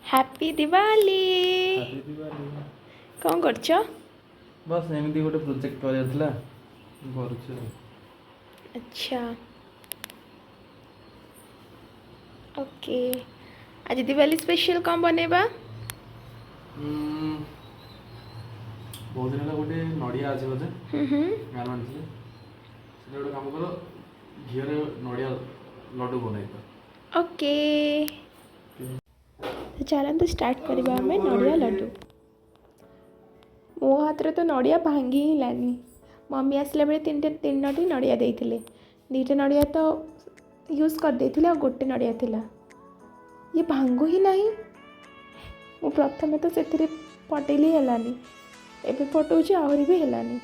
Happy Diwali. Happy Diwali. କ'ଣ କରୁଛ? ବାସ୍, ଏମିତି ଗୋଟେ ପ୍ରୋଜେକ୍ଟ କରିବାର ଥିଲା, କରୁଛି ଆଉ। ଆଚ୍ଛା, ଓକେ। ଆଜି ଦିୱାଲି ସ୍ପେଶାଲ କ'ଣ ବନେଇବା? ବହୁତ ଦିନ ହେଲା ଗୋଟେ ନଡ଼ିଆ ଅଛି ବୋଧେ, ହୁଁ ହୁଁ ଗାଁରୁ ଆଣିଥିଲେ। ସେଟା ଗୋଟେ କାମ କର, ଘିଅରେ ନଡ଼ିଆ ଲଡ଼ୁ ବନେଇବା। ଓକେ, ତ ଚାଲନ୍ତୁ ଷ୍ଟାର୍ଟ କରିବା ଆମେ ନଡ଼ିଆ ଲଡ଼ୁ। ମୋ ହାତରେ ତ ନଡ଼ିଆ ଭାଙ୍ଗି ହିଁ ହେଲାନି। ମମି ଆସିଲା ବେଳେ ତିନିଟା ତିନୋଟି ନଡ଼ିଆ ଦେଇଥିଲେ। ଦୁଇଟା ନଡ଼ିଆ ତ ୟୁଜ୍ କରିଦେଇଥିଲେ, ଆଉ ଗୋଟେ ନଡ଼ିଆ ଥିଲା। ଇଏ ଭାଙ୍ଗୁ ହିଁ ନାହିଁ। ମୁଁ ପ୍ରଥମେ ତ ସେଥିରେ ଫଟେଇଲି, ହେଲାନି। ଏବେ ଫଟଉଛି, ଆହୁରି ବି ହେଲାନି।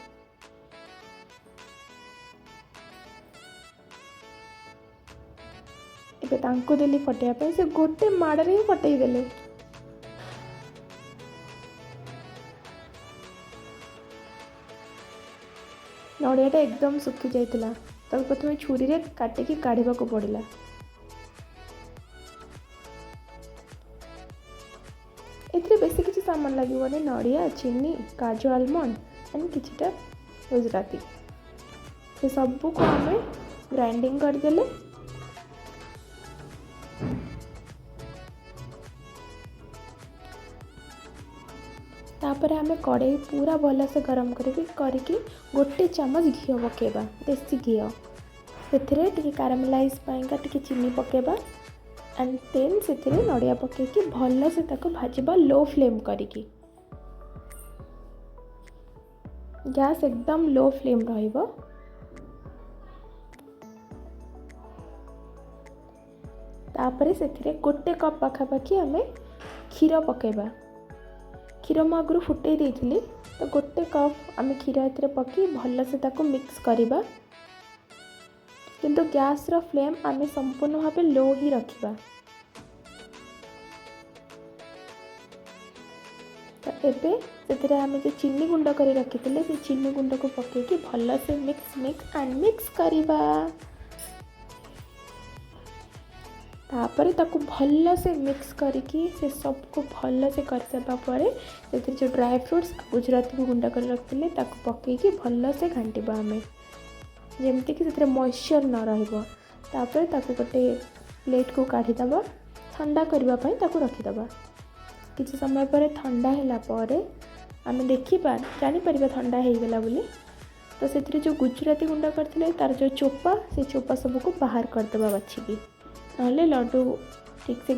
ଏବେ ତାଙ୍କୁ ଦେଲି ଫଟେଇବା ପାଇଁ, ସେ ଗୋଟେ ମାଡ଼ରେ ହିଁ ଫଟେଇ ଦେଲେ। ନଡ଼ିଆଟା ଏକଦମ ଶୁଖି ଯାଇଥିଲା, ତାକୁ ପ୍ରଥମେ ଛୁରୀରେ କାଟିକି କାଢ଼ିବାକୁ ପଡ଼ିଲା। ଏଥିରେ ବେଶୀ କିଛି ସାମାନ ଲାଗିବନି: ନଡ଼ିଆ, ଚିନି, କାଜୁ, ଆଲମଣ୍ଡ ଆଣ୍ଡ କିଛିଟା ଗୁଜୁରାତି। ସେ ସବୁକୁ ଆମେ ଗ୍ରାଇଣ୍ଡିଙ୍ଗ କରିଦେଲେ। ତାପରେ ଆମେ କଡ଼େଇ ପୁରା ଭଲସେ ଗରମ କରିକି ଗୋଟେ ଚାମଚ ଘିଅ ପକାଇବା, ଦେଶୀ ଘିଅ। ସେଥିରେ ଟିକେ କାରାମେଲାଇଜ୍ ପାଇଁକା ଟିକେ ଚିନି ପକାଇବା ଆଣ୍ଡ ଦେନ୍ ସେଥିରେ ନଡ଼ିଆ ପକାଇକି ଭଲସେ ତାକୁ ଭାଜିବା ଲୋ ଫ୍ଲେମ୍ କରିକି। ଗ୍ୟାସ୍ ଏକଦମ ଲୋ ଫ୍ଲେମ୍ ରହିବ। ତାପରେ ସେଥିରେ ଗୋଟେ କପ୍ ପାଖାପାଖି ଆମେ କ୍ଷୀର ପକାଇବା। କ୍ଷୀର ମୁଁ ଆଗରୁ ଫୁଟେଇ ଦେଇଥିଲି। ତ ଗୋଟେ କପ୍ ଆମେ କ୍ଷୀର ଏଥିରେ ପକାଇ ଭଲସେ ତାକୁ ମିକ୍ସ କରିବା, କିନ୍ତୁ ଗ୍ୟାସ୍ର ଫ୍ଲେମ୍ ଆମେ ସମ୍ପୂର୍ଣ୍ଣ ଭାବେ ଲୋ ହିଁ ରଖିବା। ତ ଏବେ ସେଥିରେ ଆମେ ଯେଉଁ ଚିନି ଗୁଣ୍ଡ କରି ରଖିଥିଲେ, ସେ ଚିନି ଗୁଣ୍ଡକୁ ପକାଇକି ଭଲସେ ମିକ୍ସ, ମିକ୍ସ ଆଣ୍ଡ ମିକ୍ସ କରିବା। ତାପରେ ତାକୁ ଭଲସେ ମିକ୍ସ କରିକି, ସେ ସବୁକୁ ଭଲସେ କରିସାରିବା ପରେ ସେଥିରେ ଯେଉଁ ଡ୍ରାଏ ଫ୍ରୁଟ୍ସ, ଗୁଜୁରାତିକୁ ଗୁଣ୍ଡ କରି ରଖିଥିଲେ, ତାକୁ ପକାଇକି ଭଲସେ ଘାଣ୍ଟିବା ଆମେ, ଯେମିତିକି ସେଥିରେ ମଏଶ୍ଚର୍ ନ ରହିବ। ତାପରେ ତାକୁ ଗୋଟେ ପ୍ଲେଟ୍କୁ କାଢ଼ିଦେବା, ଥଣ୍ଡା କରିବା ପାଇଁ ତାକୁ ରଖିଦେବା। କିଛି ସମୟ ପରେ ଥଣ୍ଡା ହେଲା ପରେ ଆମେ ଦେଖିବା, ଜାଣିପାରିବା ଥଣ୍ଡା ହେଇଗଲା ବୋଲି। ତ ସେଥିରେ ଯେଉଁ ଗୁଜୁରାତି ଗୁଣ୍ଡ କରିଥିଲେ, ତା'ର ଯେଉଁ ଚୋପା, ସେ ଚୋପା ସବୁକୁ ବାହାର କରିଦେବା ବାଛିକି, ନହେଲେ ଲଡ଼ୁ ଠିକ୍ସେ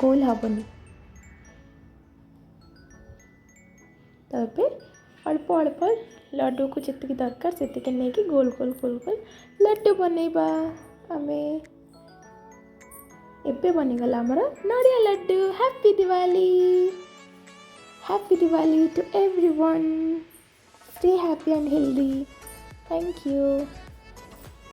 ଗୋଲ ହେବନି। ତ ଏବେ ଅଳ୍ପ ଅଳ୍ପ ଲଡ଼ୁକୁ ଯେତିକି ଦରକାର ସେତିକି ନେଇକି ଗୋଲ ଗୋଲ ଗୋଲ ଗୋଲ ଲଡ଼ୁ ବନେଇବା ଆମେ। ଏବେ ବନିଗଲା ଆମର ନଡ଼ିଆ ଲଡ଼ୁ। Happy Diwali, happy Diwali to everyone. Stay happy and healthy. Thank you.